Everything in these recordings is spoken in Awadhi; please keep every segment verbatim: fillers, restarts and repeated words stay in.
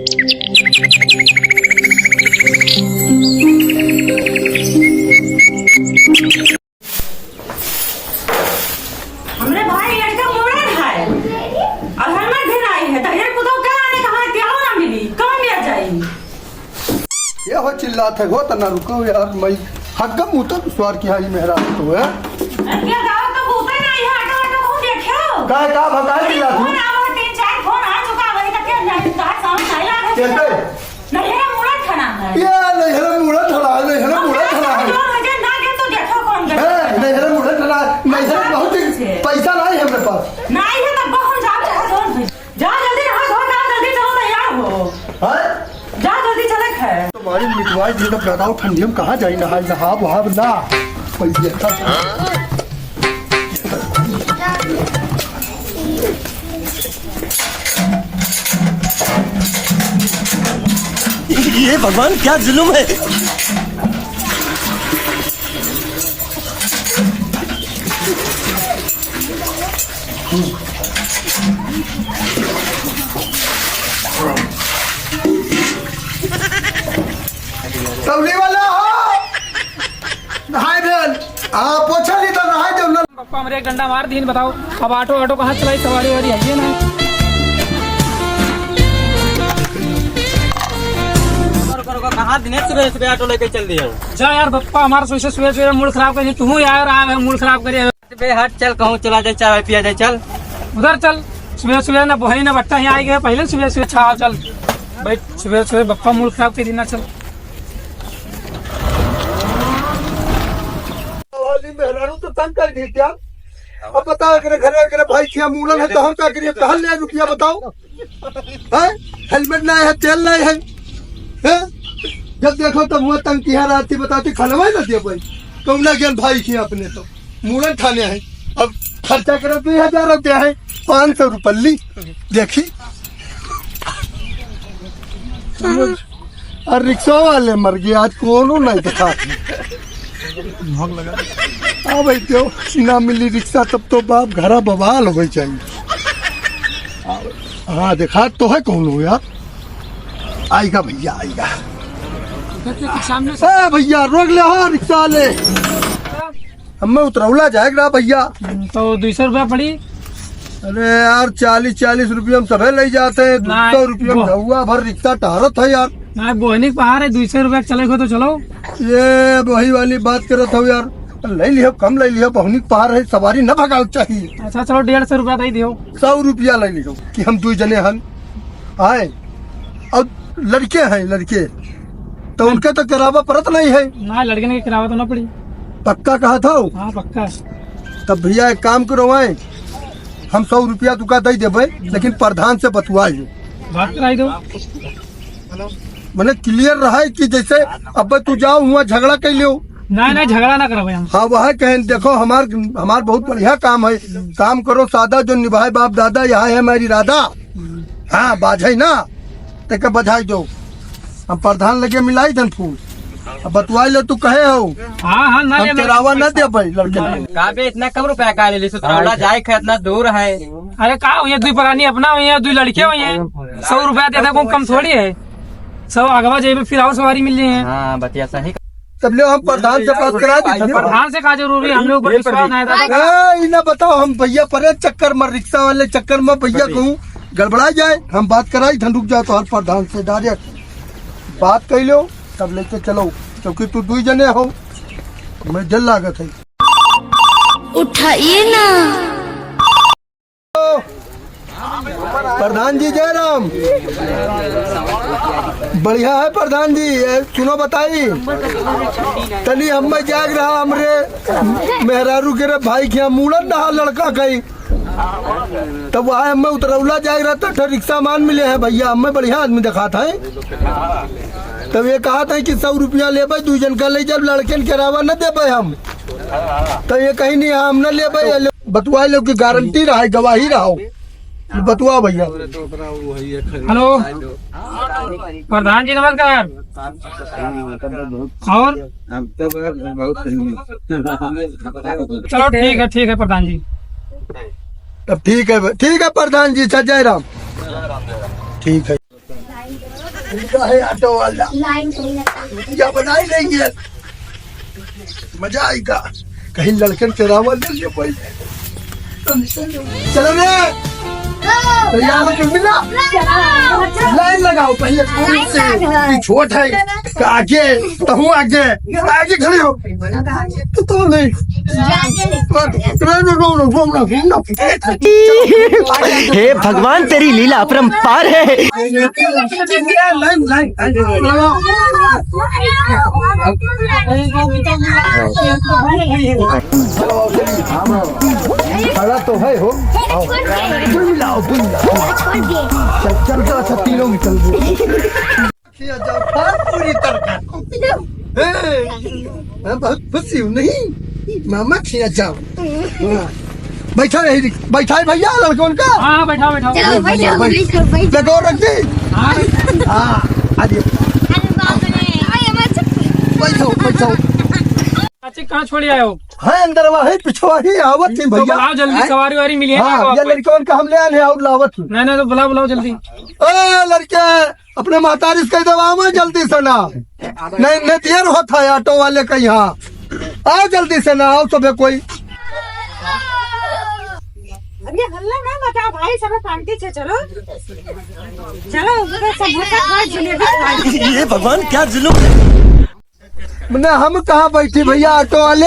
हमरे भाई लड़का मोड़न है और हेलमेट घेराई है, तो ये कुदो का आने कहाँ है, प्यालो ना मिली, कौन ले जाई? ये हो चिल्लात है, हो तना रुको यार, मैं हकम उतर स्वार की हाई मेहरा तो है। अरे क्या गाँव का भूत है ना, ये ऑटो ऑटो को देखो। का, का भगाए चिल्लात हूँ? फोन आवा, तीन चार फोन आ चुका, वही तक क्या जाने, कहाँ साउंड नहीं लगा। कैसे? नैहरा मुड़ा थाना है। ये नैहरा मुड़ा थाना है, नैहरा मुड़ा थाना है। जो मुझे ना दे तो देखो कौन करता है। ए, नैहरा मुड़ा थाना है, नैहरा बहुत ही पैसा नहीं है हमरे पास। नहीं है तो बहुत जाओ, चाहे कौन है। जा जल्दी नहा धो, जा जल्दी चलो, तैयार हो। हैं? जा जल्दी चले है। तुम्हारी मिटवाई दी तो बताओ, ठंडी में कहाँ जाई नहाई, नहा वहा ना। पैसे अच्छा। ये भगवान, क्या जुल्म है। तौली वाला हो। नहाए भेल। हाँ, पोछा ली तो नहाए दो ना। पप्पा हमरे एक डंडा मार दीन, बताओ, अब ऑटो, ऑटो कहाँ चलाई, सवारी वारी है ये ना। रुको, रुको, रुको, कहाँ दिने सुबह, सुबह ऑटो लेके चल दिए हो? जा यार पप्पा, हमारा सुबह, सुबह, सुबह मूड खराब करिए, तू यार, आ, मूड खराब करिए। बे हट, चल कहूँ चला जाए, चाय पिया जाए, चल। उधर चल, सुबह सुबह ना बोहनी ना बट्टा, यहाँ आ गए पहले सुबह सुबह। अच्छा, चल बैठ, सुबह सुबह बप्पा मूड खराब कर दी ना, चल। वाली मेहरारू तो तंग कर दी क्या? अब बता, अगर घर, अगर भाई खिया मूलन है तो हम क्या करिए? कहाँ ले रुपया बताओ? हैं? हेलमेट नहीं है, तेल नहीं है, हैं? जब देखो तब वो तंग किया रहती, बताती खलवा ही ना दे भाई। कौना ज्ञान भाई खिया अपने तो। मूड़न थाने है, अब खर्चा करो दुई हजार रुपया है, पाँच सौ रुपल्ली। देखी, और रिक्शा वाले मर गए, आज कोनो नहीं देखा। अब क्यों ना मिली रिक्शा, तब तो बाप घरा बवाल हो गई चाहिए। हाँ, देखा तो है कौन हो यार। आएगा भैया, आएगा। सामने से। ए भैया, रोक ले हो रिक्शा वाले। हमें उतरौला जाएगा भैया। हम्म, तो दुई सौ रुपया पड़ी। अरे यार, चालीस, चालीस रुपया हम सभे ले जाते हैं, ना, दो सौ रुपया हम वो झौआ भर रिक्शा टहरत है यार। ना, बोहनी के पहाड़ है, दुई सौ रुपया चले को तो चलो। ये वही वाली बात करत हो यार, ले लियो, कम ले लियो, बोहनी के पहाड़ है, सवारी न भगावे चाहिए। अच्छा, चलो, डेढ़ सौ रुपया दे दियो। सौ रुपया ले लियो कि हम दुई जने हन। आए, और लड़के हैं, लड़के, तो उनके तो किरावा परत नहीं है। ना, लड़कन के किरावा तो ना पड़ी। पक्का कहा था वो? हाँ, पक्का। तब भैया एक काम करो, आए, हम सौ रुपया तुका दे देबे, लेकिन प्रधान से बतुआ लो। बात कराई दो। मने clear रहे कि जैसे अब तू जाओ, हुआ झगड़ा कर लियो। ना, ना, झगड़ा ना करबे हम। हाँ, वह कहें, देखो, हमार, हमार बहुत बढ़िया काम है, काम करो सादा, जो निभाए बाप दादा, यह है हमारी इरादा। हाँ, बाझे ना, तेके बधाई दो। हम प्रधान लगे मिलाई धन फूल। अब बतुआई ले, तू कहे हो। हाँ, हाँ, ना हम ले, किरावा ना दे भाई लड़के। का बे, इतना कम रुपया का ले ली? सुतरौला जाए के इतना दूर है। अरे का हुई है, दुई परानी अपना हुई है, दुई लड़के हुई हैं, सौ रुपया देता कौन कम थोड़ी है। सौ अगवा जेबे फिर और सवारी मिल जाए। हाँ, बतिया सही। तब ले हम प्रधान से बात करा दी। प्रधान से का जरूरी, हम लोग पर विश्वास नहीं था। ए, ई ना बताओ, हम भैया परे चक्कर में, रिक्शा वाले चक्कर में भैया कहूँ गड़बड़ा जाए, हम बात कराई थन, रुक जाओ तो हर प्रधान से direct बात कर लो, तब लेके चलो, क्योंकि तू दुई जने हो, मैं जल लागत है। उठाइए ना। प्रधान जी जय राम। बढ़िया है प्रधान जी, ए, सुनो बताई, तनी हमें जाग रहा, हमरे मेहरारू के रे भाई के यहाँ मूड़न रहा लड़का कहीं, तब वहाँ हमें उतरौला जाए रहता, तो रिक्शा मान मिले हैं भैया, हमें बढ़िया आदमी दिखात है। तब ये कहत है कि सौ रुपया लेबे, दुई जन का ले जब लड़कन के अलावा न देबे हम। तो ये कहीं नहीं, हम न लेबे, ये ले, बतुआ लो कि गारंटी रहा है, गवाही रहा हो। बतुआ भैया। हेलो, प्रधान जी नमस्कार। और हम तो बहुत चलो ठीक है, ठीक है प्रधान जी। तब ठीक है, ठीक है प्रधान जी, अच्छा जय राम। ठीक है। का है ऑटो वाला? लाइन से ही लगता है। या बनाई नहीं है। मजा आएगा। कहीं लड़कन के रावण नहीं है कोई। चलो रे। तैयार हो के मिला। लाइन लगाओ पहले। लाइन से। लगा। ये छोट है। आगे, तहूँ आगे। आगे खड़े हो। तो, तो नहीं। आगे। रो, रो, रो, रो, रो, रो। हे भगवान, तेरी लीला अपरंपार है। खड़ा तो है हो। आओ। बुलाओ, बुलाओ। चल, चल, चल, अच्छा, तीनों निकल गए। खिया जाओ, पान पूरी तरकारी। ए, मैं बहुत खुशी हूँ, नहीं? मामा खिया जाओ। हाँ। बैठा रही, बैठा है भैया लड़कों का। हाँ, हाँ, बैठा, बैठा। चलो, बैठो, बैठो, बैठो। बैठो, बैठो। लगा रख दी। हाँ। हाँ, आ जाओ। अरे बाप रे। बैठो, बैठो। चाची, कहाँ छोड़ी आए हो? हाँ, अंदर वही पिछवा ही आवत ही तो भैया। बुलाओ जल्दी, हैं? सवारी वारी मिली है हाँ, आपको? ये लड़कों का हम ले आए हैं और लावत हूँ। नहीं, नहीं, तो बुलाओ, बुलाओ जल्दी। ए, लड़के, अपने महतारी से कह दो, आवा जल्दी से ना। नहीं, नहीं, देर होत है ऑटो वाले का यहाँ। आओ जल्दी से ना, आओ सबे कोई। अरे हल्ला ना मचाओ भाई, सब शांति से चलो। चलो, उधर सब भटक भाई, जलेबी खाए। ये भगवान, क्या जुल्म है। मने हम कहाँ बैठी भैया ऑटो वाले?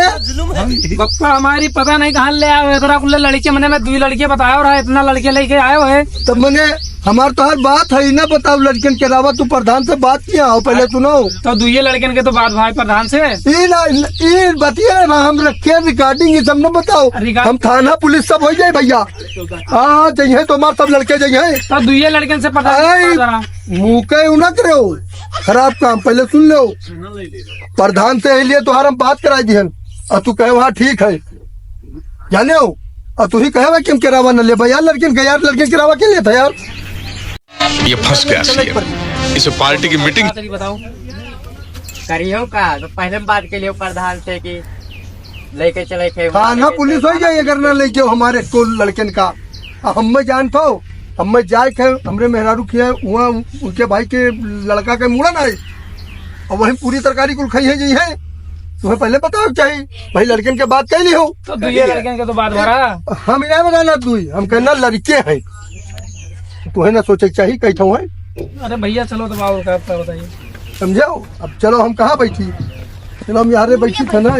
बप्पा हमारी पता नहीं कहाँ ले आए हो, इतना कुल लड़के, मने मैं दुई लड़के बताए हो रहा, इतना लड़के लेके आए हो है। तो मने हमार तो हर बात है ही ना, बताओ लड़कन के अलावा तू प्रधान से बात किया हो, पहले सुनो। तो दुइये लड़कन के तो बात भाई प्रधान से। ई ना, ई बतिया ना, हम रखे रिकॉर्डिंग, ये सब ना बताओ। रिकॉर्ड हम थाना पुलिस सब हो जाए भैया। हाँ, हाँ, जइहे तो हमार सब लड़के जइहे। तो दुइये लड़कन से प्रधान से आई, बात करा। मुँह के उ ना करो, खराब काम, पहले सुन लो। प्रधान से ही लिए तोहार हम बात कराई दिहन, और तू कहे वहाँ ठीक है, जाने हो, और तू ही कहे कि हम केरावा न लेबा यार, लड़किन के यार, लड़किन केरावा के लेता यार। ये फंस गया सीएम, इसे पार्टी की मीटिंग। बताओ। करियो का, तो पहले हम बात के लिए प्रधान से कि लेके चले थे वहाँ थाना लेके पुलिस चले। हो जाए अगर ना लेके हो हमारे स्कूल लड़कन का। आ, हम मैं जानता हूँ, हम मैं जाए थे, हमरे मेहरारू किया हुआ, उनके भाई के लड़का के मुड़न आए, और वही पूरी तरकारी कुल खाई है जी है। तुम्हें पहले बताओ चाहिए, भाई लड़कन के बात कह ली हो। तो दुइये लड़कन के तो बात भरा। हम इन्हें बताना दुई, हम कहना लड़के हैं, तुम्हें ना सोचे के चाहिए, कही था है। अरे भैया चलो, तो और का, का बताइए। समझाओ, अब चलो हम कहाँ बैठी, चलो हम यहाँ रे बैठी थे ना।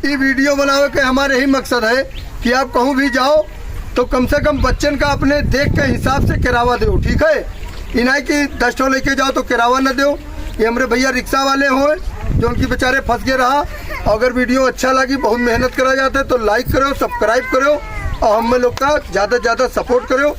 ई वीडियो बनावे के हमारे ही मकसद है कि आप कहूँ भी जाओ तो कम से कम बच्चन का अपने देख के हिसाब से केरावा दो, ठीक है? ई नाहीं कि दस ठो लेके जाओ तो केरावा न दो। ये हमरे भैया रिक्शा वाले होए जो उनकी बेचारे फंस गए रहा। और अगर वीडियो अच्छा लगी, बहुत मेहनत करा जाता है, तो लाइक करो, सब्सक्राइब करो और हम लोग का ज्यादा से ज्यादा सपोर्ट करो।